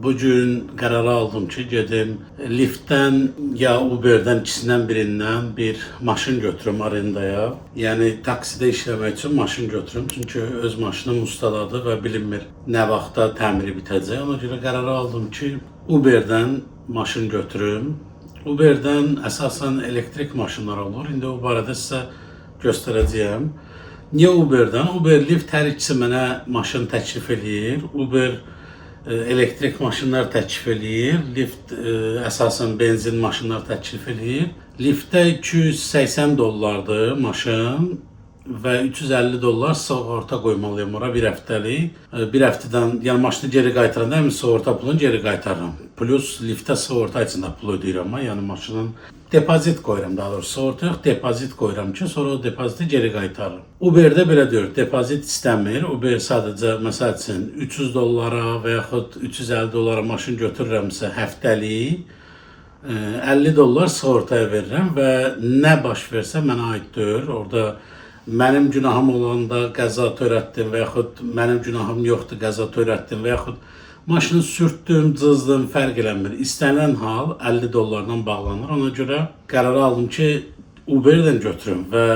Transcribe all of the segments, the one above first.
Bu gün qərar aldım ki, gedim Lyft-dən ya Uber-dən, ikisindən birindən bir maşın götürüm arendaya. Yəni taksidə işləmək üçün maşın götürüm. Çünki öz maşınım ustadadır və bilinmir nə vaxtda təmiri bitəcək. Ona görə qərar aldım ki, Uber-dən maşın götürüm. Uber-dən əsasən elektrik maşınlar olur. İndi o barədə sizə göstərəcəyəm. Niyə Uber-dən? Uber, Lyft, hər ikisi mənə maşın təklif eləyir. Uber elektrik maşınlar təklif eləyir. Lyft əsasən benzin maşınlar təklif eləyir. Lyft-də 280 dollardır maşın və 350 dollar sığorta qoymalıyam ora bir həftəlik. Bir həftədən, yəni maşını geri qaytaranda həmin sığorta pulunu geri qaytarıram. Plus Lyft-də sığorta üçün də pul ödəyirəm, ha, yəni maşının depozit qoyuram daha doğrusu. Sığorta yox, depozit qoyuram ki, sonra o depoziti geri qaytarıram. Uber-də belə deyil, depozit istəmir. Uber sadəcə, məsəl üçün, 300 dollara və yaxud 350 dollara maşın götürürəmsə həftəlik, 50 dollar sığortaya verirəm və nə baş versə mənə aid deyil. Orada mənim günahım olanda qəza törətdim və yaxud mənim günahım yoxdur, qəza törətdim və yaxud maşını sürtdüm, cızdım, fərq eləmir. İstənilən hal 50 dollardan bağlanır. Ona görə qərar aldım ki, Uber-dən götürüm və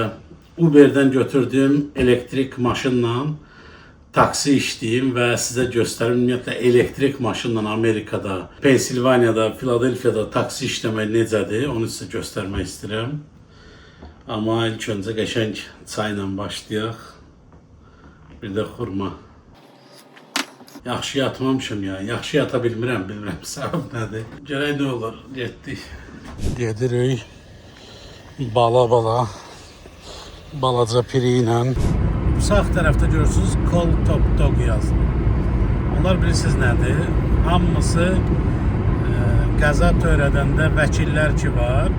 Uber-dən götürdüyüm elektrik maşınla taksi işləyim və sizə göstərim, ümumiyyətlə elektrik maşınla Amerikada, Pensilvaniyada, Filadelfiyada taksi işləmək necədir, onu sizə göstərmək istəyirəm. Amma ilk öncə qəşəng çayla başlayaq. Bir də xurma. Yaxşı yatmamışım ya. Yaxşı yata bilmirəm, bilmirəm səbəb nədir. Görək nə olur. Getdik. Gedirik. Bala-bala. Balaca piri ilə. Sağ tərəfdə görürsünüz, Call Top Dog yazılır. Onlar bilirsiniz nədir? Hamısı qəza törədəndə vəkillər ki var,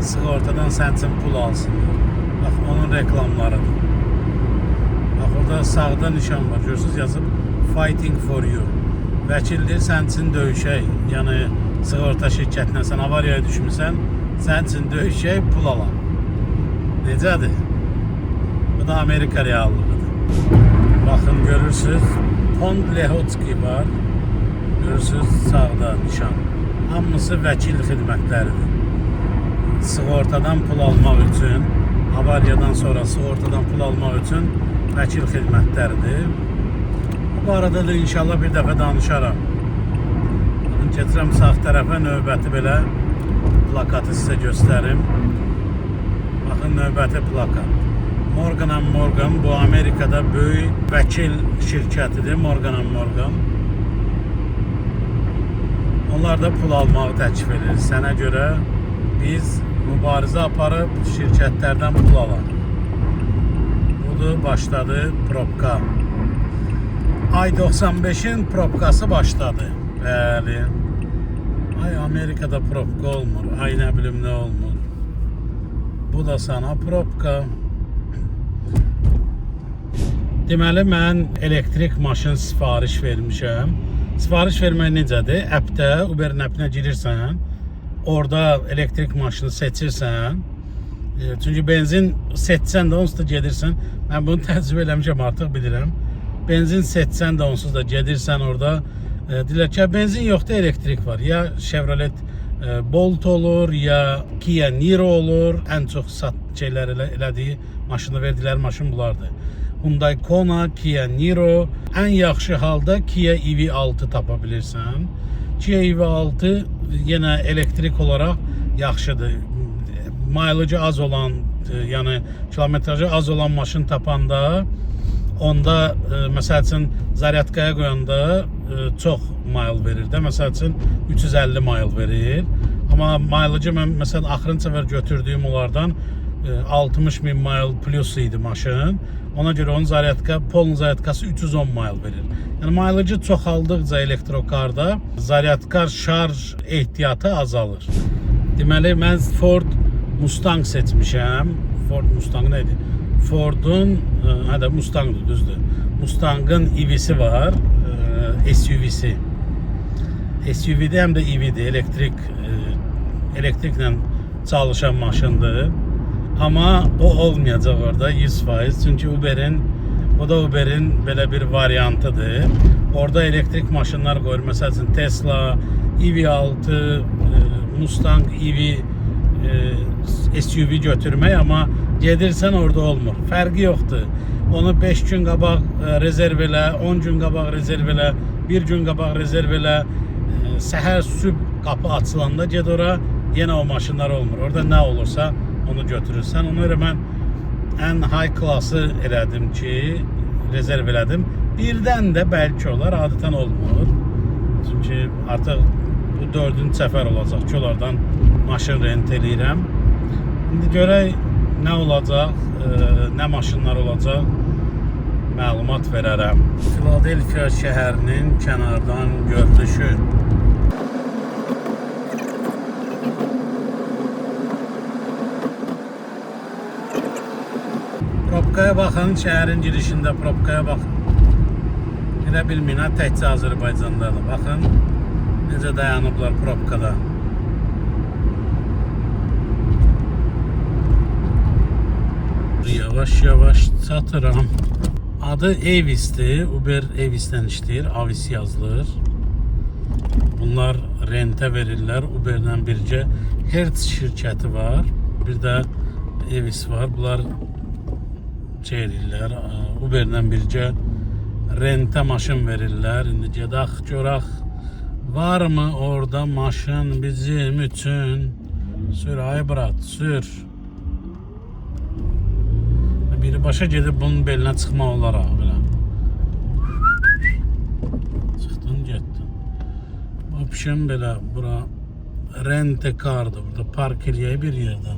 sığortadan sən üçün pul alsınlar. Bax, onun reklamlarıdır. Bax, orada sağda nişan var. Görürsünüz, yazıb "Fighting for you". Vəkil deyir, sən üçün döyüşək. Yəni sığorta şirkətinə sən avariyaya düşmüsən, sən üçün döyüşək, pul alaq. Necədir? Bu da Amerika reallığıdır. Baxın, görürsüz, Pond Lehotsky var. Görürsüz, sağda nişan. Hamısı vəkil xidmətləridir. Sığortadan pul almaq üçün, avariyadan sonra sığortadan pul almaq üçün vəkil xidmətləridir. Bu arada da inşallah bir dəfə danışaram. Baxın, keçirəm sağ tərəfə, növbəti belə plakatı sizə göstərim. Baxın, növbəti plakat. Morgan Morgan, bu Amerikada böyük vəkil şirkətidir, Morgan Morgan. Onlar da pul almağı təklif edir. Sənə görə biz mübarizə aparıb şirkətlərdən pul alaq. Budur, başladı probka. I-95-in probkası başladı. Bəli. Ay, Amerikada probka olmur. Ay, nə bilim nə olmur. Bu da sana probka. Deməli, mən elektrik maşın sifariş vermişəm. Sifariş vermək necədir? App-də, Uberin app-inə girirsən, orada elektrik maşını seçirsən. Çünki benzin seçsən də onsuz da gedirsən. Mən bunu təcrübə eləmişəm, artıq bilirəm. Benzin seçsən də onsuz da gedirsən orada. Deyirlər ki, benzin yoxdur, elektrik var. Ya Chevrolet Bolt olur, ya Kia Niro olur. Ən çox sat şeylər elədiyi maşını verdikləri maşın bunlardır. Hyundai Kona, Kia Niro, ən yaxşı halda Kia EV6 tapa bilirsən. Kia EV6 yenə elektrik olaraq yaxşıdır. Mileage az olan, yəni kilometrajı az olan maşın tapanda onda məsəl üçün zaryadkaya qoyanda çox mile verir də. Məsəl üçün, 350 mile verir. Amma mileage mən məsələn axırıncı səfər götürdüyüm onlardan 60 min mile plus idi maşın. Ona görə onun zaryadka, poln zaryadkası 310 mile verir. Yəni mileage çoxaldıqca elektrokarda zaryadka şarj ehtiyatı azalır. Deməli, mən Ford Mustang seçmişəm. Ford Mustang nə idi? Fordun, hə də Mustangdır, düzdür. Mustangın EV-si var, SUV-si. SUV-də həm də EV-dir, elektriklə çalışan maşındır. Amma o olmayacaq orada 100%. Çünki Uberin Bu da Uberin belə bir variantıdır. Orada elektrik maşınlar qoyur. Məsəl üçün Tesla, EV6, Mustang EV SUV götürmək, amma gedirsən orada olmur. Fərqi yoxdur. Onu 5 gün qabaq rezerv elə, 10 gün qabaq rezerv elə, 1 gün qabaq rezerv elə. Səhər sübh qapı açılanda ged ora, yenə o maşınlar olmur. Orada nə olursa onu götürürsən. Ona görə mən ən high klası elədim ki, rezerv elədim. Birdən də bəlkə olar, adətən olmur. Çünki artıq bu dördüncü səfər olacaq ki, onlardan maşın rent eləyirəm. İndi görək nə olacaq, nə maşınlar olacaq, məlumat verərəm. Filadelfiya şəhərinin kənardan görünüşü. Probkaya baxın, şəhərin girişində probkaya baxın. Elə bilməyin, ha, təkcə Azərbaycandadır. Baxın, necə dayanıblar probkada. Yavaş yavaş çatıram. Adı Avis'dir. Uber Avis'dən işləyir. Avis yazılır. Bunlar rentə verirlər. Uberlə birgə Hertz şirkəti var. Bir də Avis var. Bunlar şey eləyirlər. Uberlə birgə rentə maşın verirlər. İndi gedək görək varmı orada maşın bizim üçün? Sür ay brat, sür. Biri başa gedib bunun belinə çıxmaq olar ha belə. Çıxdın, getdin. Option belə bura rent a car'dır. Burada park eləyək bir yerdə.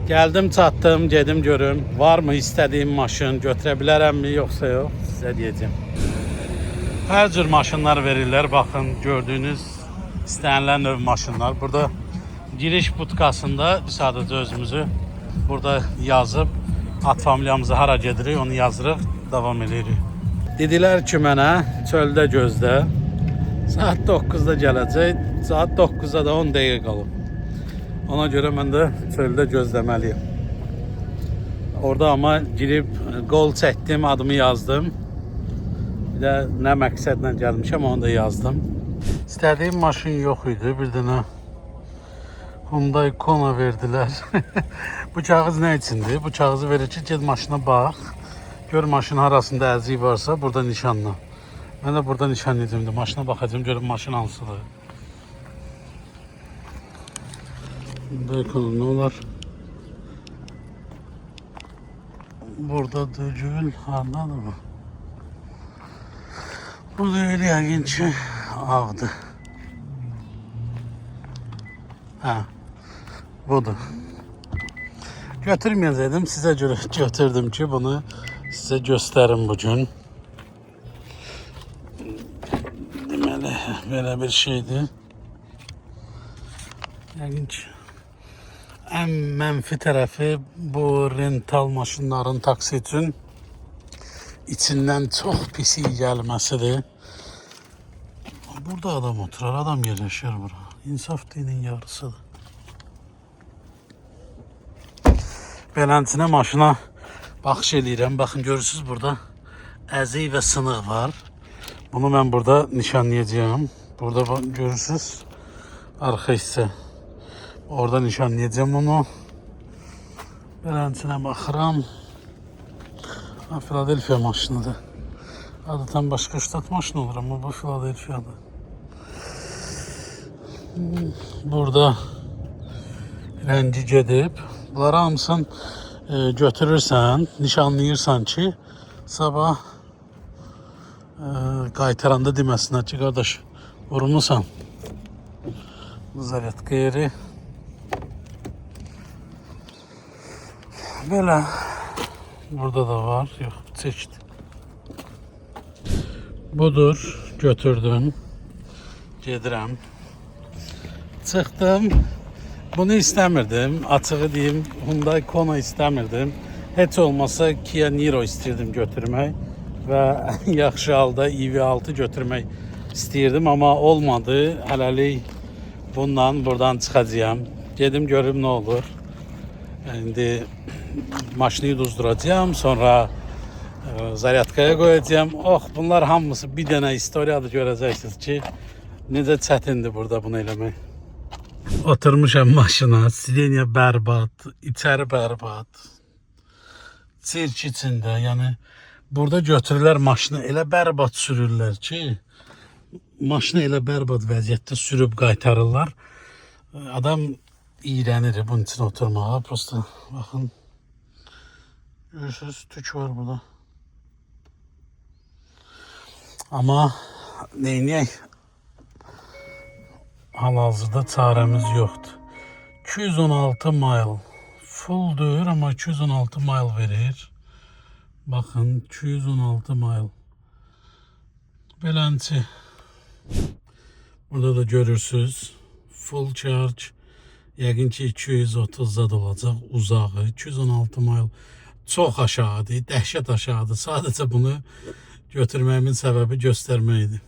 Gəldim, çatdım, gedim görüm. Varmı istədiyim maşın, götürə bilərəmmi, yoxsa yox, sizə deyəcəm. Hər cür maşınlar verirlər. Baxın, gördüyünüz istənilən növ maşınlar. Burada giriş butkasında sadəcə özümüzü burada yazıb ad familiyamızı hara gedirik, onu yazırıq, davam edirik. Dedilər ki, mənə çöldə gözlə. Saat 9-da gələcək. Saat 9-da da 10 dəqiqə qalıb. Ona görə mən də çöldə gözləməliyim. Orada amma girib qol çəkdim, adımı yazdım. Bir də nə məqsədlə gəlmişəm, onu da yazdım. İstədiyim maşın yox idi. Bir dənə Hyundai Kona verdilər. Bu kağız nə üçündür? Bu kağızı verir ki, get maşına bax. Gör maşın harasında əzik varsa burada nişanla. Mən də burada nişanlayacağım. İndi maşına baxacağım, görüm maşın hansıdır. Hyundai Kona nə olar? Burada deyil, hardadır bu? Bu deyil yəqin ki, ağdır. Hə, budur. Götürməyəcəkdim, sizə görə götürdüm ki, bunu sizə göstərim bugün. Deməli, belə bir şeydir. Yəqin ki, ən mənfi tərəfi bu rental maşınların taksi üçün içindən çox pis iyi gəlməsidir. Burada adam oturar, adam yerləşər bura. İnsaf dinin yarısıdır. Beləncə maşına baxış eləyirəm. Baxın görürsüz burada əzik və sınıq var. Bunu mən burada nişanlayacağam. Burada görürsüz arxa hissə. Orada nişanlayacağam onu. Beləncə baxıram. Ha, Philadelphia maşınıdır. Adətən başqa ştat maşını olur amma bu Philadelphia'dır. Burada rəngi gedib. Bunları hamısını götürürsən, nişanlayırsan ki, sabah qaytaranda deməsinlər ki, qardaş, vurmusan. Zaryadka yeri. Belə. Burada da var. Yox, çəkdi. Budur, götürdüm. Gedirəm. Çıxdım. Bunu istəmirdim. Açığı deyim, Hyundai Kona istəmirdim. Heç olmasa Kia Niro istirdim götürmək və yaxşı halda EV6 götürmək istəyirdim, amma olmadı. Hələlik bundan buradan çıxacağam. Gedim görüm nə olur. İndi maşını yuduzduracağam, sonra Zaryadkaya qoyacağam. Oh, bunlar hamısı bir dənə istoriyadır, görəcəksiniz ki, necə çətindir burada bunu eləmək. Oturmuşam maşına, sidenya bərbad, içəri bərbad. Sirk içində, yəni burada götürürlər maşını elə bərbad sürürlər ki, maşını elə bərbad vəziyyətdə sürüb qaytarırlar. Adam iyrənir bunun için oturmağa. Prosta baxın. Görürsünüz, tük var burada. Amma neyniyək? Hal-hazırda çarəmiz yoxdur. 216 mile. Full deyir, amma 216 mile verir. Baxın, 216 mile. Beləncə. Burada da görürsüz. Full charge. Yəqin ki 230 zad olacaq uzağı. 216 mile. Çox aşağıdır, dəhşət aşağıdır. Sadəcə bunu götürməyimin səbəbi göstərmək idi.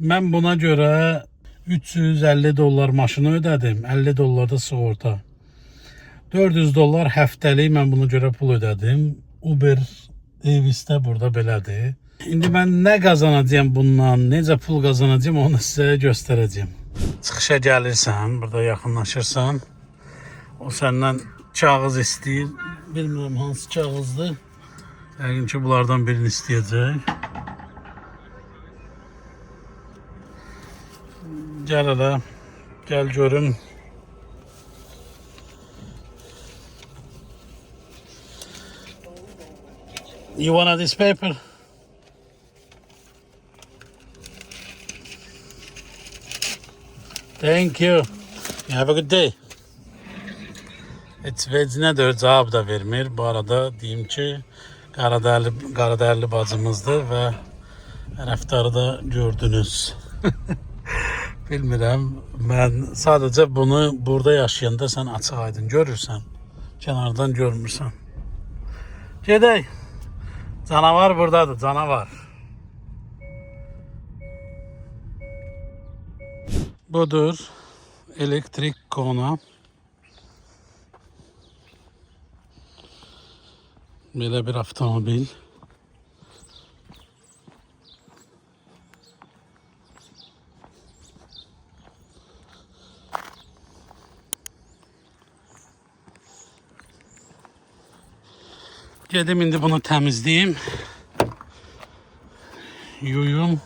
Mən buna görə 350 dollar maşını ödədim, 50 dollar da sığorta. 400 dollar həftəlik mən buna görə pul ödədim. Uber Avis'də burada belədir. İndi mən nə qazanacağam bundan, necə pul qazanacağam onu sizə göstərəcəyəm. Çıxışa gəlirsən, burada yaxınlaşırsan, o səndən kağız istəyir. Bilmirəm hansı kağızdır. Yəqin ki bunlardan birini istəyəcək. Gəl hele, gəl görüm. You want this paper? Thank you. You have a good day. Heç vecinədir, cavab da vermir. Bu arada deyim ki, Qaradərli bacımızdır və rəftarı da gördünüz. Bilmirəm, mən sadəcə bunu burada yaşayanda sən açıq aydın görürsən, kənardan görmürsən. Gedək. Canavar buradadır, canavar. Budur elektrik Kona. Belə bir avtomobil. Gedim indi bunu təmizləyim. Yuyum.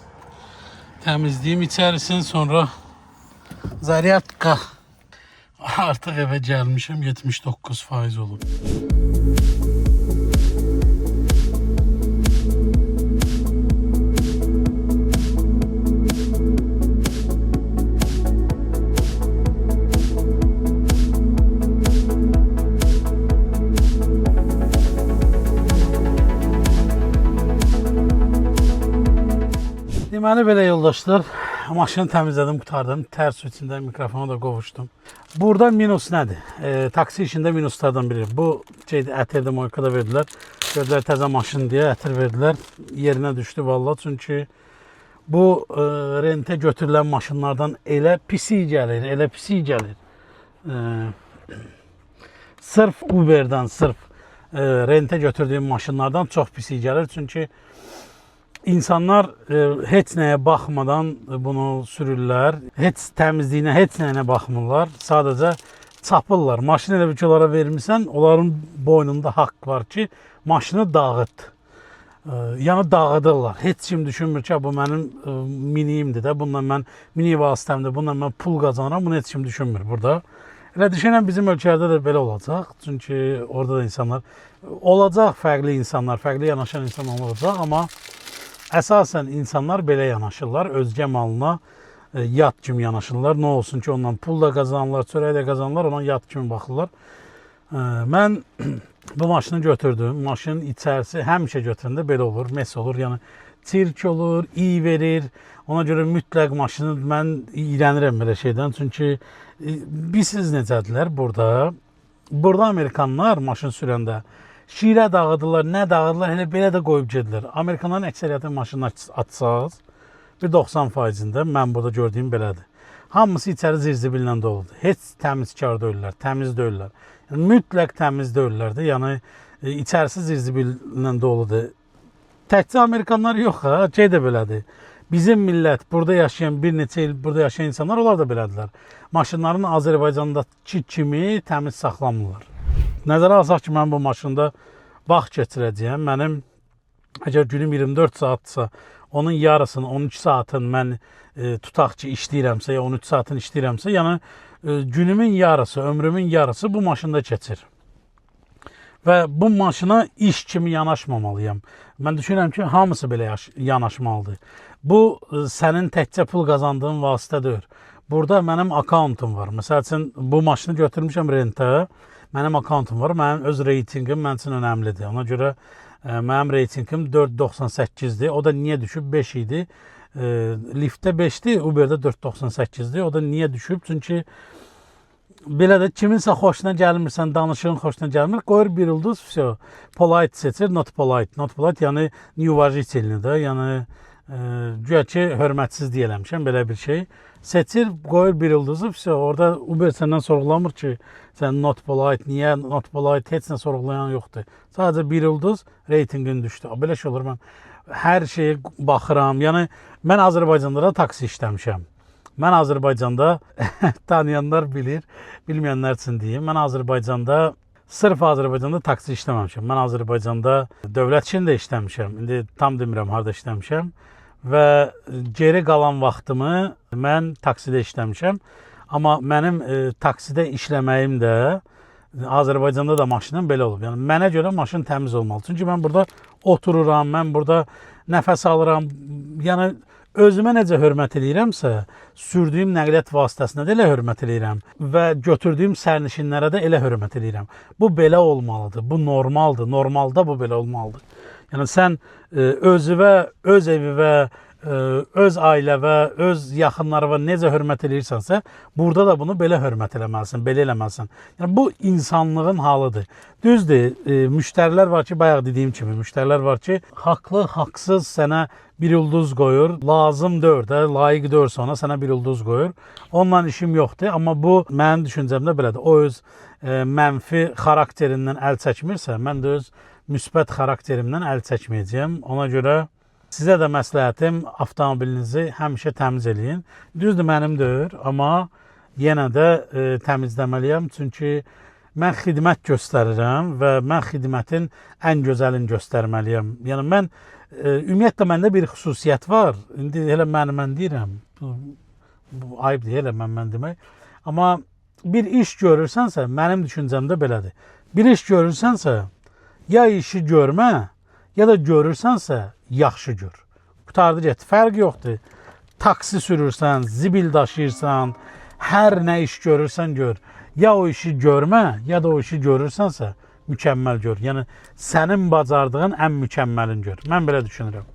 Təmizləyim içərisini, sonra zaryadka. Artıq evə gəlmişəm, 79% olub. Deməli belə yoldaşlar, maşını təmizlədim, qurtardım. Tər su içində mikrofona da qovuşdum. Burada minus nədir? Taksi işində minuslardan biri. Bu şeydə ətirdə moyka da verdilər. Gördülər təzə maşın deyə ətir verdilər. Yerinə düşdü vallahi, çünki bu rentə götürülən maşınlardan elə pis gəlir, elə pis gəlir. Sırf Uber'dən, sırf rentə götürdüyüm maşınlardan çox pis gəlir. Çünki İnsanlar heç nəyə baxmadan bunu sürürlər. Heç təmizliyinə, heç nəyinə baxmırlar. Sadəcə çapırlar. Maşını elə bir ki, onlara vermirsən, onların boynunda haqq var ki, maşını dağıt. Yəni dağıdırlar. Heç kim düşünmür ki, bu mənim miniyimdir də, bununla mən mini vasitəmdir, bununla mən pul qazanıram. Bunu heç kim düşünmür burada. Elə düşünürəm bizim ölkələrdə də belə olacaq. Çünki orada da insanlar olacaq, fərqli insanlar, fərqli yanaşan insanlar olacaq, amma əsasən insanlar belə yanaşırlar, özgə malına yad kimi yanaşırlar. Nə olsun ki, ondan pul da qazanırlar, çörək də qazanırlar, ona yad kimi baxırlar. Mən bu maşını götürdüm. Maşının içərisi həmişə götürəndə belə olur, mes olur. Yəni çirk olur, iyi verir. Ona görə mütləq maşını mən iyrənirəm belə şeydən. Çünki bilirsiniz necədirlər burada. Burada amerikanlar maşın sürəndə şirə dağıdırlar, nə dağıdırlar, elə belə də qoyub gedirlər. Amerikanların əksəriyyəti maşını açsaz, bir 90%-ində mən burada gördüyüm belədir. Hamısı içəri zirzibillə doludur. Heç təmizkar deyirlər, təmiz deyirlər. Yəni, mütləq təmiz deyirlər də, yəni içərisi zirzibillə doludur. Təkcə Amerikanlar yox ha, şey də belədir. Bizim millət, burada yaşayan, bir neçə il burada yaşayan insanlar, onlar da belədirlər. Maşınlarını Azərbaycandakı kimi təmiz saxlamırlar. Nəzərə alsaq ki, mən bu maşında vaxt keçirəcəyəm. Mənim əgər günüm 24 saatdırsa, onun yarısını, 13 saatını mən tutaq ki, işləyirəmsə, ya 13 saatını işləyirəmsə, yəni günümün yarısı, ömrümün yarısı bu maşında keçir. Və bu maşına iş kimi yanaşmamalıyam. Mən düşünürəm ki, hamısı belə yanaşmalıdır. Bu sənin təkcə pul qazandığın vasitə deyil. Burada mənim akkauntum var. Məsəl üçün bu maşını götürmüşəm rentə. Mənim akkauntum var. Mənim öz reytinqim mənim üçün önəmlidir. Ona görə mənim reytinqim 4.98-dir. O da niyə düşüb? 5 idi. Lyftdə 5-dir, Uberdə 4.98-dir. O da niyə düşüb? Çünki belə də kiminsə xoşuna gəlmirsən, danışığın xoşuna gəlmir, qoyur bir ulduz, vəsə. Polite seçir, not polite. Not polite, yəni неуважительный da, yəni güya ki hörmətsiz deyələmişəm, belə bir şey. Seçir, qoyur bir ulduzu, vəsə. Orada Uber səndən sorğulamır ki, sən not polite, niyə not polite, heç nə sorğulayan yoxdur. Sadəcə bir ulduz, reytinqin düşdü. Belə şey olur, mən hər şeyə baxıram. Yəni mən Azərbaycanda da taksi işləmişəm. Mən Azərbaycanda, tanıyanlar bilir, bilməyənlər üçün deyim. Mən Azərbaycanda, sırf Azərbaycanda taksi işləməmişəm. Mən Azərbaycanda dövlət işində işləmişəm. İndi tam demirəm harda işləmişəm və geri qalan vaxtımı mən taksidə işləmişəm. Amma mənim taksidə işləməyim də Azərbaycanda da maşınım belə olub. Yəni mənə görə maşın təmiz olmalı. Çünki mən burada otururam, mən burada nəfəs alıram. Yəni özümə necə hörmət eləyirəmsə, sürdüyüm nəqliyyat vasitəsinə də elə hörmət eləyirəm və götürdüyüm sərnişinlərə də elə hörmət eləyirəm. Bu belə olmalıdır. Bu normaldır. Normalda bu belə olmalıdır. Yəni sən özünə, öz evinə, öz ailəvə, öz yaxınlarına necə hörmət eləyirsənsə, burada da bunu belə hörmət eləməlisən, belə eləməlisən. Yəni bu insanlığın halıdır. Düzdür, müştərilər var ki, bayaq dediyim kimi, müştərilər var ki, haqlı, haqsız sənə bir ulduz qoyur. Lazım deyil də, layiq deyilsə ona sənə bir ulduz qoyur. Onunla işim yoxdur, amma bu mənim düşüncəmdə belədir. O öz mənfi xarakterindən əl çəkmirsə, mən də öz müsbət xarakterimdən əl çəkməyəcəyəm. Ona görə sizə də məsləhətim, avtomobilinizi həmişə təmiz eləyin. Düzdür, mənim deyil, amma yenə də təmizləməliyəm. Çünki mən xidmət göstərirəm və mən xidmətin ən gözəlini göstərməliyəm. Yəni mən ümumiyyətlə məndə bir xüsusiyyət var. İndi elə mən deyirəm. Bu ayıbdır elə mən demək. Amma bir iş görürsənsə, mənim düşüncəmdə belədir. Bir iş görürsənsə, ya işi görmə, ya da görürsənsə, yaxşı gör. Qurtardı getdi. Fərqi yoxdur. Taksi sürürsən, zibil daşıyırsan, hər nə iş görürsən gör. Ya o işi görmə, ya da o işi görürsənsə, mükəmməl gör. Yəni sənin bacardığın ən mükəmməlini gör. Mən belə düşünürəm.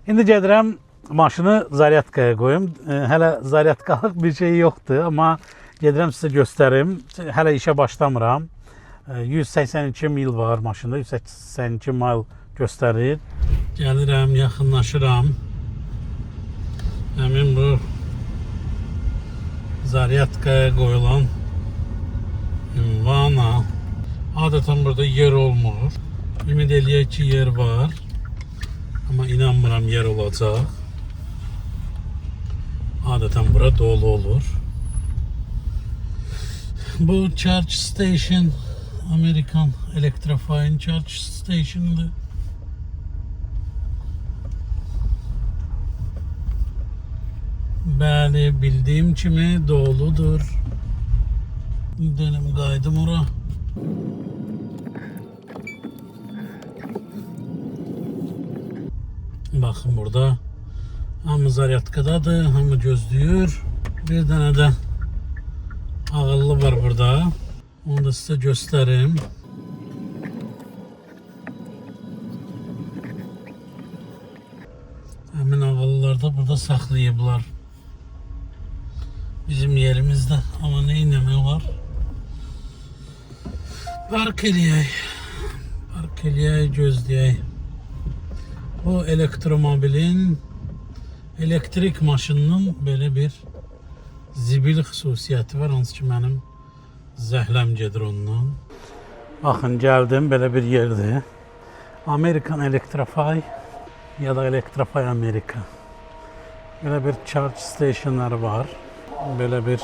İndi gedirəm maşını zaryadkaya qoyum. Hələ zaryadkalıq bir şey yoxdur, amma gedirəm sizə göstərim. Hələ işə başlamıram. 182 mil var maşında, 182 mil göstərir. Gəlirəm, yaxınlaşıram. Həmin bu zaryadkaya qoyulan ünvana. Adətən burada yer olmur. Ümid eləyək ki, yer var. Amma inanmıram yer olacaq. Adətən bura dolu olur. Bu Charge Station Amerikan Electrifying Charge Station'dı. Bəli, bildiyim kimi doludur. Dönüm qayıdım ora. Baxın burada hamı zaryadkadadır, hamı gözləyir. Bir dənə də ağıllı var burada. Onu da sizə göstərim. Həmin ağıllılar da burada saxlayıblar. Bizim yerimizdə. Amma nə etmək olar? Park eləyək. Park eləyək, gözləyək. Bu elektromobilin, elektrik maşınının belə bir zibil xüsusiyyəti var. Hansı ki mənim zəhləm gedir ondan. Baxın, gəldim, belə bir yerdir. American Electrify. Ya da Electrify America. Belə bir charge stationları var. Belə bir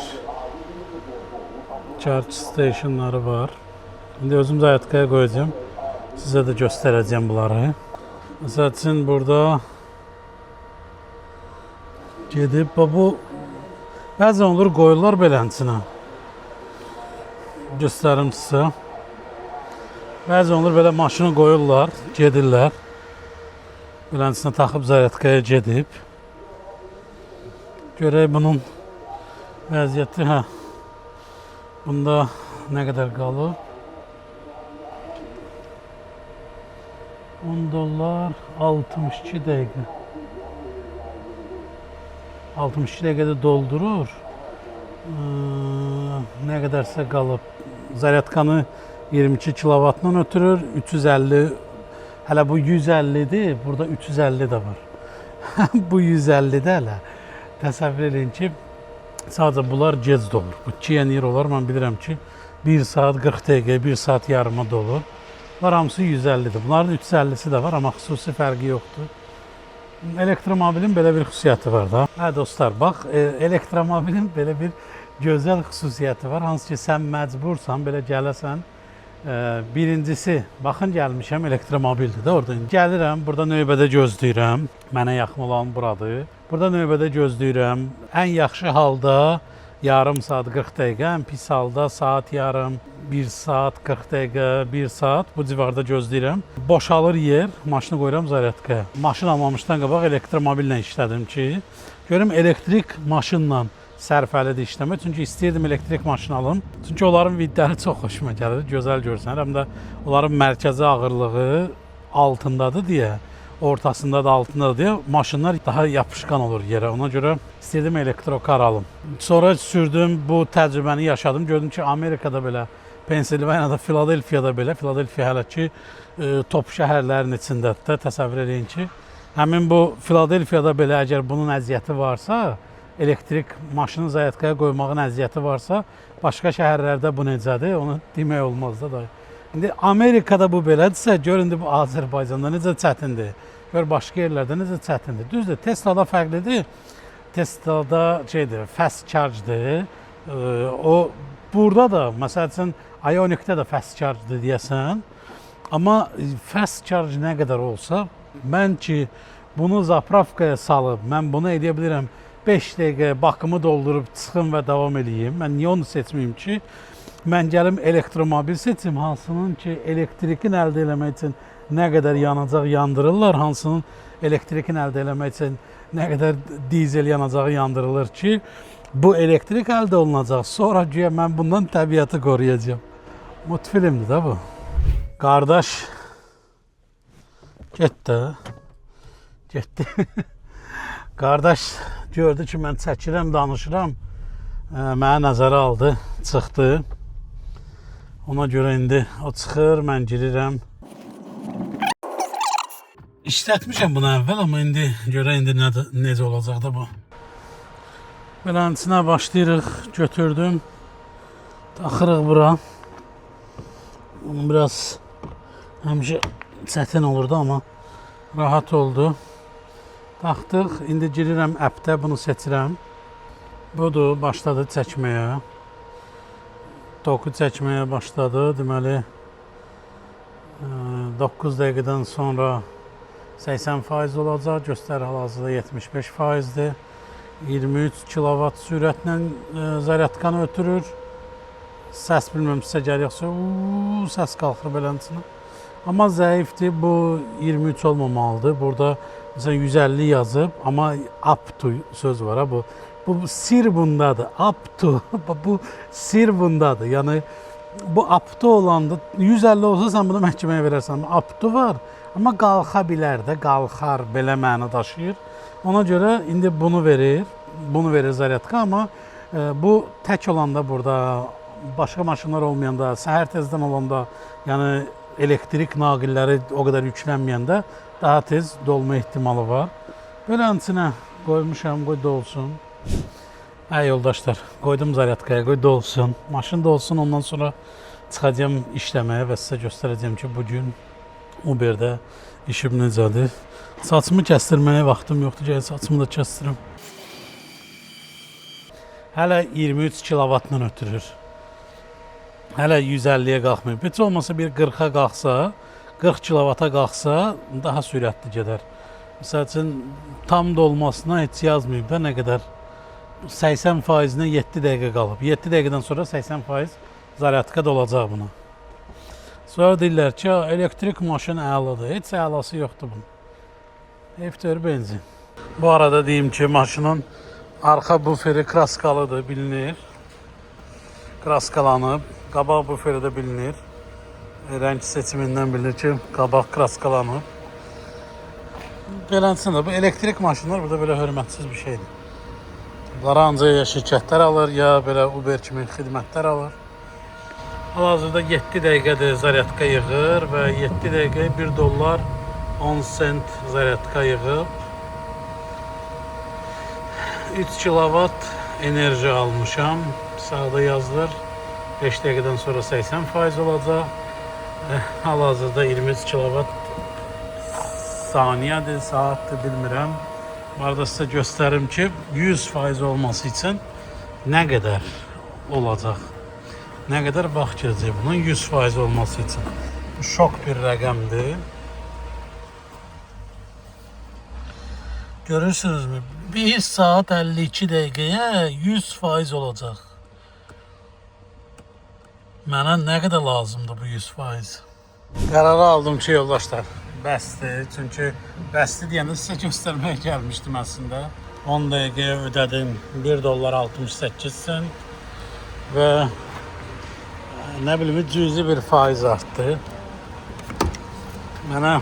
charge stationları var. İndi özüm zaryadkaya qoyacağım. Sizə də göstərəcəm bunları. Məsəl üçün burada gedib bu bəzən olur qoyurlar beləsinə. Göstərim sizə. Bəzən olur belə maşını qoyurlar, gedirlər. Beləsinə taxıb zaryadkaya gedib. Görək bunun vəziyyəti, hə. Bunda nə qədər qalıb? 10 dollar 62 dəqiqə. 62 dəqiqədə doldurur. Nə qədərsə qalıb. Zaryadkanı 22 kilovatla ötürür. 350, hələ bu 150-dir. Burada 350 də var. Bu 150-də hələ. Təsəvvür edin ki, sadəcə bunlar gec dolur. Bu Kia Niro-lar mən bilirəm ki, 1 saat 40 dəqiqə, 1 saat yarıma dolur. Bunlar hamısı 150-dir. Bunların 350-si də var, amma xüsusi fərqi yoxdur. Elektromobilin belə bir xüsusiyyəti var da. Hə dostlar, bax, elektromobilin belə bir gözəl xüsusiyyəti var. Hansı ki, sən məcbursan, belə gələsən. Birincisi, baxın gəlmişəm, elektromobildir də orada. Gəlirəm, burada növbədə gözləyirəm. Mənə yaxın olan buradır. Burada növbədə gözləyirəm. Ən yaxşı halda yarım saat 40 dəqiqə, ən pis halda saat yarım, 1 saat 40 dəqiqə, 1 saat bu civarda gözləyirəm. Boşalır yer, maşını qoyuram zaryadkaya. Maşın almamışdan qabaq elektromobillə işlədim ki, görüm elektrik maşınla sərfəlidir işləmək. Çünki istəyirdim elektrik maşın alım. Çünki onların vidləri çox xoşuma gəlir, gözəl görsənir. Həm də onların mərkəzi ağırlığı altındadır deyə, ortasında da altında deyə maşınlar daha yapışqan olur yerə. Ona görə istəyirdim elektrokar alım. Sonra sürdüm, bu təcrübəni yaşadım. Gördüm ki, Amerikada belə, Pensilvaniyada, Filadelfiyada belə, Filadelfiya hələ ki top şəhərlərin içindədir də, təsəvvür edin ki, həmin bu Filadelfiyada belə əgər bunun əziyyəti varsa, elektrik maşını zaryadkaya qoymağın əziyyəti varsa, başqa şəhərlərdə bu necədir, onu demək olmaz da. İndi Amerikada bu belədirsə, gör indi bu Azərbaycanda necə çətindir. Gör başqa yerlərdə necə çətindir. Düzdür, Tesla'da fərqlidir. Tesla'da şeydir, fast charge-dir. O burada da, məsəl üçün Ioniqdə də fast charge-dir deyəsən. Amma fast charge nə qədər olsa, mən ki bunu zapravkaya salıb, mən bunu eləyə bilirəm. 5 dəqiqə bakımı doldurub çıxım və davam eləyim. Mən niyə onu seçməyim ki? Mən gəlim elektromobil seçim, hansının ki elektrikin əldə eləmək üçün nə qədər yanacaq yandırırlar, hansının elektrikin əldə eləmək üçün nə qədər dizel yanacağı yandırılır ki, bu elektrik əldə olunacaq. Sonra güya mən bundan təbiəti qoruyacağam. Multfilmdir də bu. Qardaş getdi. Getdi. Qardaş gördü ki, mən çəkirəm, danışıram. Mənə nəzərə aldı, çıxdı. Ona görə indi o çıxır, mən girirəm. İşlətmişəm bunu əvvəl, amma indi görək indi necə olacaq da bu. Beləsinə başlayırıq, götürdüm. Taxırıq bura. Bunu biraz həmişə çətin olurdu, amma rahat oldu. Taxdıq. İndi girirəm appdə, bunu seçirəm. Budur, başladı çəkməyə. Toku çəkməyə başladı. Deməli, 9 dəqiqədən sonra 80% olacaq. Göstərir hal-hazırda 75%-dir. 23 kilovat sürətlə zaryadkanı ötürür. Səs bilmirəm sizə gəlir yoxsa, səs qalxır beləsinə. Amma zəifdir. Bu 23 olmamalıdır. Burada məsələn 150 yazıb, amma up to söz var ha bu. Bu sir bundadır. Up to. Bu sir bundadır. Yəni bu up to olanda 150 olsa sən bunu məhkəməyə verərsən. Up to var, amma qalxa bilər də, qalxar belə məna daşıyır. Ona görə indi bunu verir. Bunu verir zaryadka, amma bu tək olanda burada başqa maşınlar olmayanda, səhər tezdən olanda, yəni elektrik naqilləri o qədər yüklənməyəndə daha tez dolma ehtimalı var. Beləsinə qoymuşam, qoy dolsun. Hə yoldaşlar, qoydum zaryadkaya, qoy dolsun. Maşın dolsun, ondan sonra çıxacağam işləməyə və sizə göstərəcəm ki, bu gün Uberdə işim necədir. Saçımı kəstirməyə vaxtım yoxdur. Gəl saçımı da kəsdirim. Hələ 23 kilovatla ötürür. Hələ 150-yə qalxmır. Heç olmasa bir 40-a qalxsa, 40 kilovata qalxsa daha sürətli gedər. Məsəl üçün tam dolmasına heç yazmayıb da nə qədər, 80 faizinə 7 dəqiqə qalıb. 7 dəqiqədən sonra 80% zaryadka dolacaq buna. Sonra deyirlər ki, elektrik maşın əladır. Heç əlası yoxdur bunun. Heyfdir benzin. Bu arada deyim ki, maşının arxa buferi kraskalıdır, bilinir. Kraskalanıb. Qabaq buferi də bilinir. Rəng seçimindən bilinir ki, qabaq kraskalanıb. Beləncə də bu elektrik maşınlar burada belə hörmətsiz bir şeydir. Bunları ancaq ya şirkətlər alır, ya belə Uber kimi xidmətlər alır. Hal-hazırda 7 dəqiqədir zaryadka yığır və 7 dəqiqəyə 1 dollar 10 sent zaryadka yığıb. 3 kilovat enerji almışam. Sağda yazılır. 5 dəqiqədən sonra 80% olacaq. Hal-hazırda 23 kilovat saniyədir, saatdır, bilmirəm. Bu arada sizə göstərim ki, 100% olması üçün nə qədər olacaq? Nə qədər vaxt gedəcək bunun 100% olması üçün? Bu şok bir rəqəmdir. Görürsünüzmü? 1 saat 52 dəqiqəyə 100% olacaq. Mənə nə qədər lazımdır bu 100%? Qərarı aldım ki, yoldaşlar, bəsdir. Çünki bəsdir deyəndə sizə göstərməyə gəlmişdim əslində. 10 dəqiqəyə ödədim 1 dollar 68 sent və nə bilim cüzi bir faiz artdı. Mənə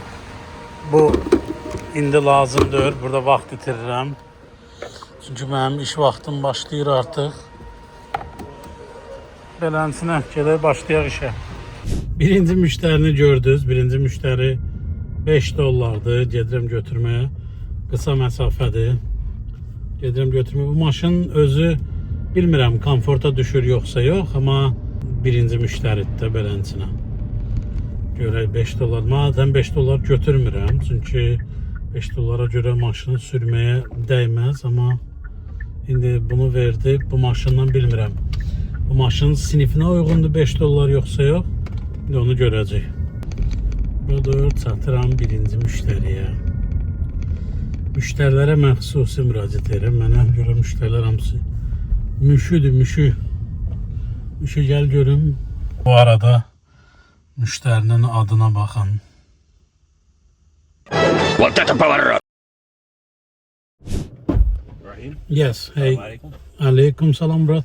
bu indi lazımdır. Burada vaxt itirirəm. Çünki mənim iş vaxtım başlayır artıq. Beləsinə gedək başlayaq işə. Birinci müştərini gördünüz. Birinci müştəri 5 dollardır. Gedirəm götürməyə. Qısa məsafədir. Gedirəm götürməyə. Bu maşın özü bilmirəm komforta düşür yoxsa yox, amma birinci müştəridir də beləsinə. Görək 5 dollar. Madəm 5 dollar götürmürəm, çünki 5 dollara görə maşını sürməyə dəyməz, amma indi bunu verdi. Bu maşından bilmirəm. Bu maşının sinifinə uyğundur 5 dollar yoxsa yox. İndi onu görəcəyik. Budur, çatıram birinci müştəriyə. Müştərilərə mən xüsusi müraciət edirəm. Mənə görə müştərilər hamısı müşüdür, müşü. Müşü gəl görüm. Bu arada müştərinin adına baxın. Вот это поворот! Rahim. Yes, hey. Aleyküm. Aleyküm salam brat.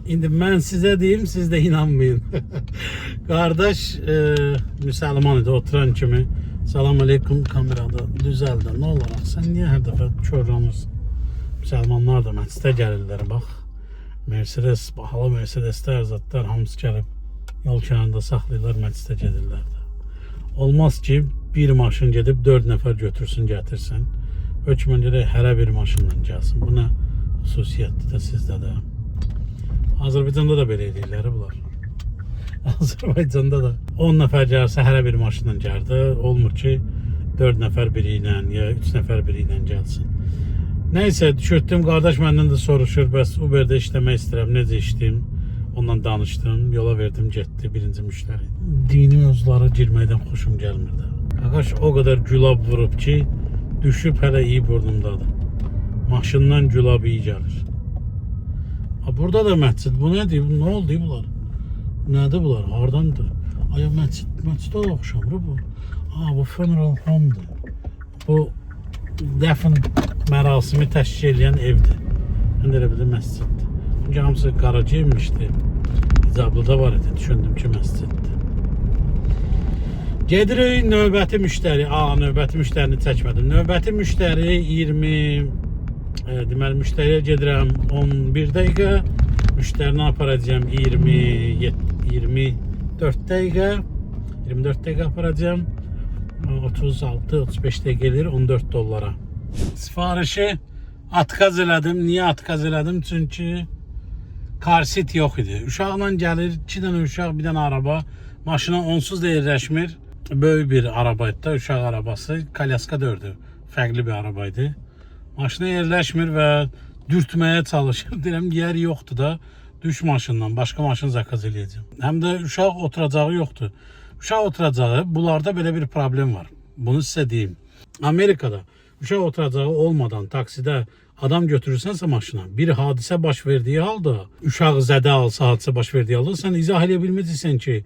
İndi mən sizə deyim, siz də inanmayın. Qardaş müsəlman idi, oturan kimi. Salam aleyküm, kamerada düzəldə. Nə olaraq sən niyə hər dəfə körlanırsan? Müsəlmanlar da məscidə gəlirlər bax. Mercedes, bahalı Mercedeslər, zətlər hamısı gəlib yol kənarında saxlayırlar, məscidə gedirlər də. Olmaz ki, bir maşın gedib 4 nəfər götürsün, gətirsin. Hökmən gərək hərə bir maşınla gəlsin. Bu nə xüsusiyyətdir də sizdə də. Azərbaycanda da belə eləyirlər bunlar. Azərbaycanda da 10 nəfər gəlsə hərə bir maşınla gəldi. Olmur ki, 4 nəfər biri ilə ya 3 nəfər biri ilə gəlsin. Nəysə, düşürtdüm, qardaş məndən də soruşur, bəs Uberdə işləmək istəyirəm, necə işləyim? Ondan danışdım, yola verdim, getdi birinci müştəri. Dini mövzulara girməkdən xoşum gəlmirdi. Qardaş o qədər gülab vurub ki, düşüb hələ iyi burnumdadır. Maşından gülab iyi gəlir. Ha, burada da məscid. Bu nədir? Bu, nə oldu bunlar? Nədir bunlar? Hardandır? Ay, məscid, məscidə də oxşamır bu. Ha, bu funeral home'dur. Bu dəfn mərasimi təşkil edən evdir. Mən də elə bildim məsciddir. Çünki hamısı qara geyinmişdi. Hicablı da var idi. Düşündüm ki, məsciddir. Gedirik növbəti müştəri. A, növbəti müştərini çəkmədim. Növbəti müştəri 20 deməli müştəriyə gedirəm 11 dəqiqə. Müştərini aparacağam 27 24 dəqiqə. 24 dəqiqə aparacağam. 36-35 dəqiqə gelir 14 dollara. Sifarişi отказ elədim. Niyə отказ elədim? Çünki car seat yox idi. Uşaqla gəlir, 2 dənə uşaq, bir dənə araba. Maşına onsuz da yerləşmir. Böyük bir araba idi da, uşaq arabası, kolyaska dördü. Fərqli bir araba idi. Maşına yerləşmir və dürtməyə çalışır. Deyirəm, yer yoxdur da. Düş maşından, başqa maşın zakaz eləyəcəm. Həm də uşaq oturacağı yoxdur. Uşaq oturacağı, bunlarda belə bir problem var. Bunu sizə deyim. Amerikada uşaq oturacağı olmadan taksidə adam götürürsənsə maşına, bir hadisə baş verdiyi halda, uşaq zədə alsa, hadisə baş verdiyi halda sən izah eləyə bilməyəcəksən ki,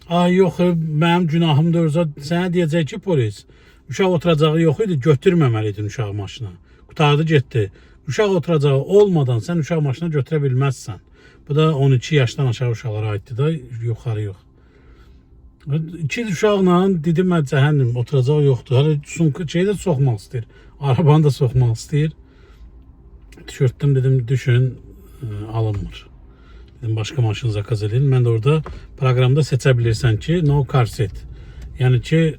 ay yox, mənim günahımdır. Sənə deyəcək ki, polis, uşaq oturacağı yox idi, götürməməliydin uşağı maşına. Qurtardı, getdi. Uşaq oturacağı olmadan sən uşaq maşına götürə bilməzsən. Bu da 12 yaşdan aşağı uşaqlara aiddir da, yuxarı yox. İki uşaqla dedim mən cəhənnəm, oturacaq yoxdur. Hələ sumka şeyi də soxmaq istəyir. Arabanı da soxmaq istəyir. Düşürtdüm, dedim düşün, alınmır. Dedim başqa maşın zakaz edin. Mən də orada proqramda seçə bilirsən ki, no car seat. Yəni ki,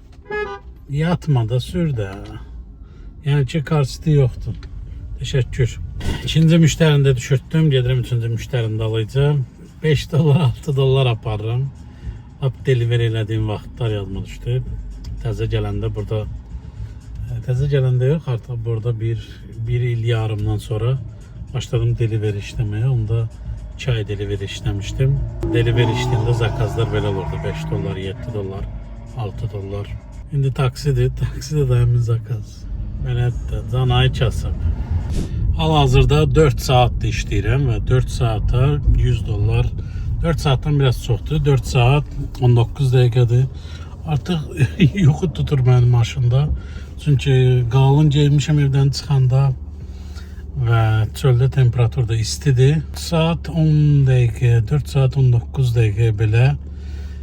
yatma da sür də. Yəni ki, car seat'i yoxdur. Təşəkkür. İkinci müştərini də düşürtdüm. Gedirəm üçüncü müştərini də alacağım. 5 dollar, 6 dollar aparıram. Lap delivery elədiyim vaxtlar yadıma düşdü. Təzə gələndə burada, təzə gələndə yox, artıq burada bir il yarımdan sonra başladım delivery işləməyə. Onda 2 ay delivery işləmişdim. Delivery işləyəndə zakazlar belə olurdu. 5 dollar, 7 dollar, 6 dollar. İndi taksidir. Taksidə də həmin zakaz. Belə də canayı kasıb. Hal-hazırda 4 saatdır işləyirəm və 4 saata 100 dollar. 4 saatdan biraz çoxdur. 4 saat 19 dəqiqədir. Artıq yuxu tutur mənim maşında. Çünki qalın geyinmişəm evdən çıxanda və çöldə temperatur da istidir. Saat 10 dəqiqə, 4 saat 19 dəqiqə belə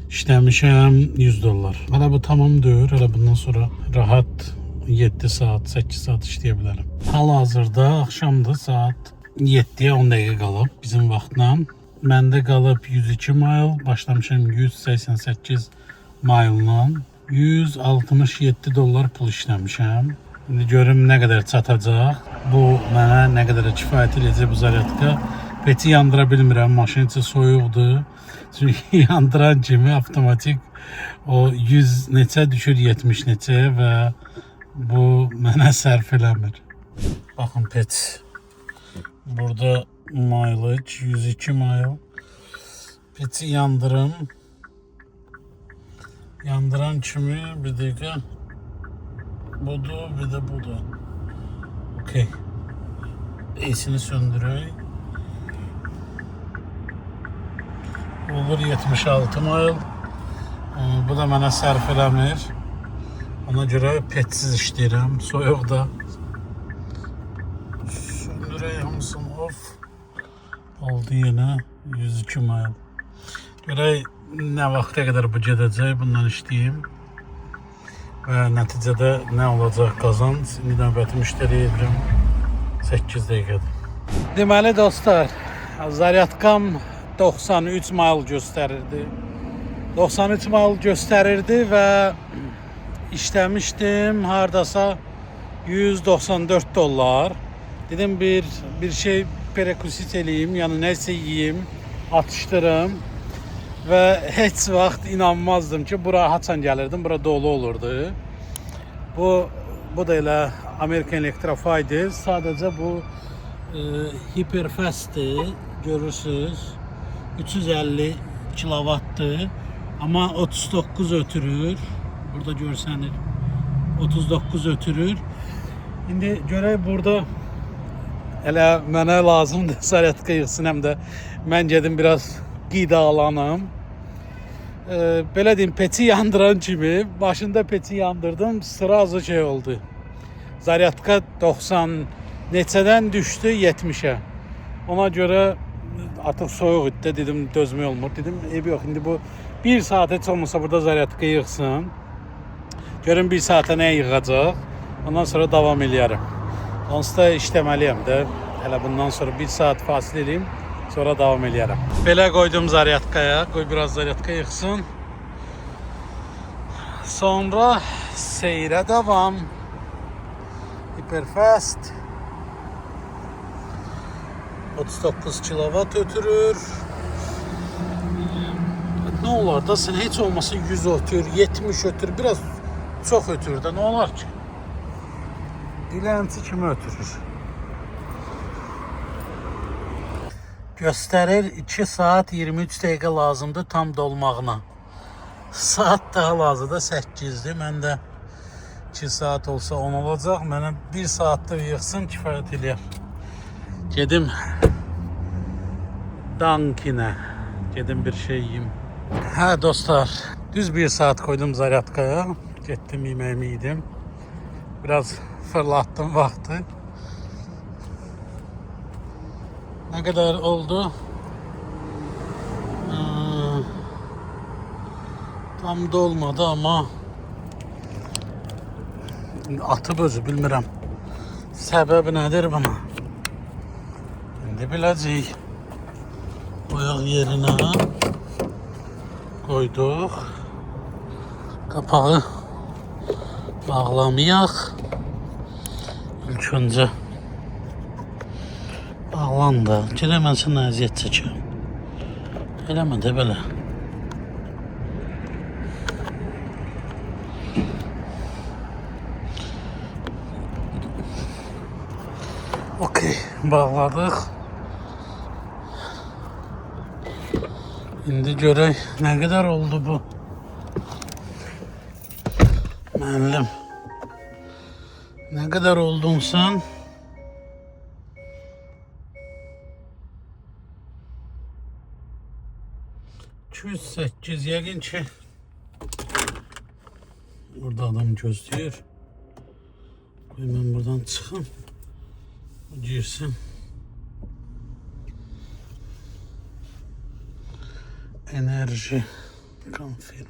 işləmişəm 100 dollar. Hələ bu tamam deyil. Hələ bundan sonra rahat 7 saat, 8 saat işləyə bilərəm. Hal-hazırda axşamdır, saat 7-yə 10 dəqiqə qalıb bizim vaxtla. Məndə qalıb 102 mile, başlamışam 188 mile-la. 167 dollar pul işləmişəm. İndi görüm nə qədər çatacaq. Bu mənə nə qədər kifayət eləyəcək bu zaryadka. Peci yandıra bilmirəm, maşın içi soyuqdur. Çünki yandıran kimi avtomatik o 100 neçə düşür 70 neçəyə və bu mənə sərf eləmir. Baxın pec. Burada mileage 102 mile. Peci yandırım. Yandıran kimi bir dəqiqə. Budur, bir də budur. Okey. AC'ni söndürək. Olur 76 mile. Bu da mənə sərf eləmir. Ona görə petsiz işləyirəm. Soyuqda. Söndürək hamısını, off. Oldu yenə 102 mile. Görək nə vaxta qədər bu gedəcək, bundan işləyim. Və nəticədə nə olacaq qazanc. İndi növbəti müştəriyə edirəm. 8 dəqiqədir. Deməli dostlar, zaryadkam 93 mile göstərirdi. 93 mile göstərirdi və işləmişdim hardasa 194 dollar. Dedim bir şey перекусить eləyim, yəni nəsə yeyim, atışdırım və heç vaxt inanmazdım ki, bura haçan gəlirdim, bura dolu olurdu. Bu da elə American Electrify'dir. Sadəcə bu Hyperfast'dir, görürsüz. 350 kilovatdır. Amma 39 ötürür. Burada görsənir. 39 ötürür. İndi görək burada elə mənə lazımdır zaryadka yığsın, həm də mən gedim biraz qidalanım. Belə deyim, peci yandıran kimi başında peci yandırdım, sразу şey oldu. Zaryadka 90 neçədən düşdü 70-ə. Ona görə artıq soyuq idi də, dedim dözmək olmur. Dedim eybi yox, indi bu bir saat heç olmasa burada zaryadka yığsın. Görüm bir saata nə yığacaq. Ondan sonra davam eləyərəm. Onsuz da işləməliyəm də. Hələ bundan sonra bir saat fasilə eləyim, sonra davam eləyərəm. Belə qoydum zaryadkaya. Qoy biraz zaryadka yığsın. Sonra seyrə davam. Hyperfast 39 kilowatt ötürür. Nə olar da sən heç olmasa 100 ötür, 70 ötür, biraz çox ötür də nə olar ki? Dilənçi kimi ötürür. Göstərir 2 saat 23 dəqiqə lazımdır tam dolmağına. Saat da hal-hazırda 8-dir. Mən də 2 saat olsa 10 olacaq. Mənə 1 saatda yığsın kifayət eləyər. Gedim Dunkin'ə. Gedim bir şey yiyeyim. Hə dostlar, düz 1 saat koydum zaryadkaya. Getdim yemeğimi yedim. Biraz fırlattım vaxtı. Ne kadar oldu? Tam dolmadı ama atıb özü bilmirəm. Səbəbi nədir buna? İndi biləcəyik. Qoyaq yerinə. Qoyduq. Qapağı bağlamayaq. İlk öncə bağlandı. Gedək mən sənə əziyyət çəkirəm. Eləmə də belə. Okey, bağladıq. İndi görək nə qədər oldu bu. Müəllim, nə qədər oldun sən? ...208 yəqin ki... Burada adam gözləyir. Qoy mən buradan çıxım. Girsin. Enerji confirm.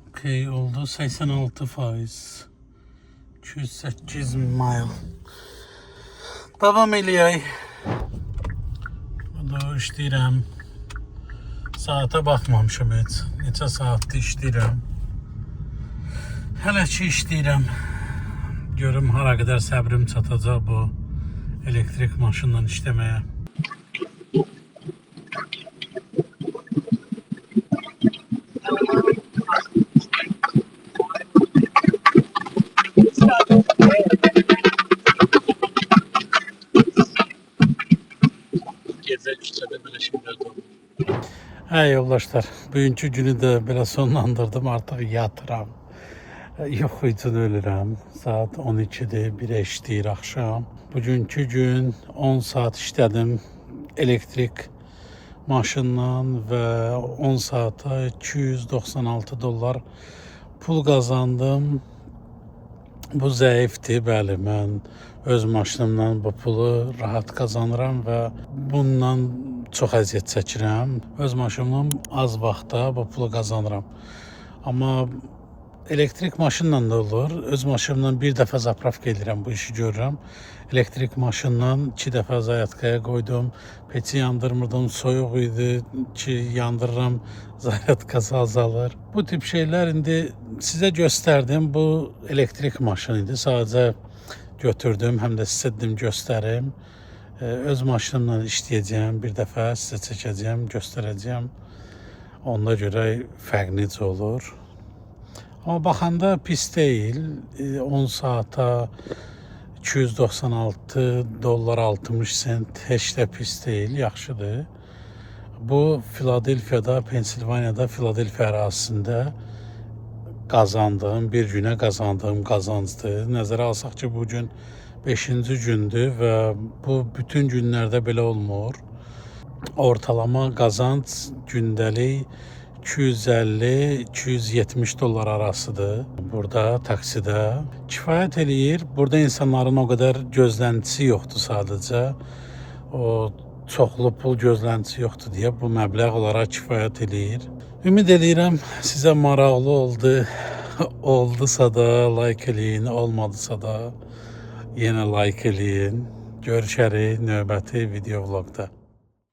Okey oldu 86%. 208 mile. Davam eləyək. Burada işləyirəm. Saata baxmamışam heç. Neçə saatdır işləyirəm. Hələ ki işləyirəm. Görüm hara qədər səbrim çatacaq bu elektrik maşınla işləməyə. Gecə küçədə belə şeylər də olur. Hə yoldaşlar, bugünkü günü də belə sonlandırdım. Artıq yatıram. Yuxu üçün ölürəm. Saat 12-dir, 1-ə işləyir axşam. Bugünkü gün 10 saat işlədim elektrik maşınla və 10 saata 296 dollar pul qazandım. Bu zəifdir, bəli, mən öz maşınımla bu pulu rahat qazanıram və bundan çox əziyyət çəkirəm. Öz maşınımla az vaxtda bu pulu qazanıram. Amma elektrik maşınla da olur. Öz maşınımla bir dəfə zapravka edirəm, bu işi görürəm. Elektrik maşınla 2 dəfə zaryadkaya qoydum. Peçi yandırmırdım, soyuq idi ki, yandırıram, zaryadkası azalır. Bu tip şeylər indi sizə göstərdim. Bu elektrik maşın idi. Sadəcə götürdüm, həm də sizə dedim göstərim. Öz maşınımla işləyəcəyəm, bir dəfə sizə çəkəcəyəm, göstərəcəyəm. Onda görək fərq necə olur. Amma baxanda pis deyil. 10 saata 296 dollar 60 sent heç də pis deyil, yaxşıdır. Bu Filadelfiyada, Pensilvaniyada, Filadelfiya ərazisində qazandığım, bir günə qazandığım qazancdır. Nəzərə alsaq ki, bu gün 5-ci gündür və bu bütün günlərdə belə olmur. Ortalama qazanc gündəlik 250-270 dollar arasıdır burada taksidə. Kifayət eləyir. Burada insanların o qədər gözləntisi yoxdur sadəcə. O çoxlu pul gözləntisi yoxdur deyə bu məbləğ onlara kifayət eləyir. Ümid eləyirəm sizə maraqlı oldu. Oldusa da like eləyin, olmadısa da yenə like eləyin. Görüşərik növbəti video vlogda.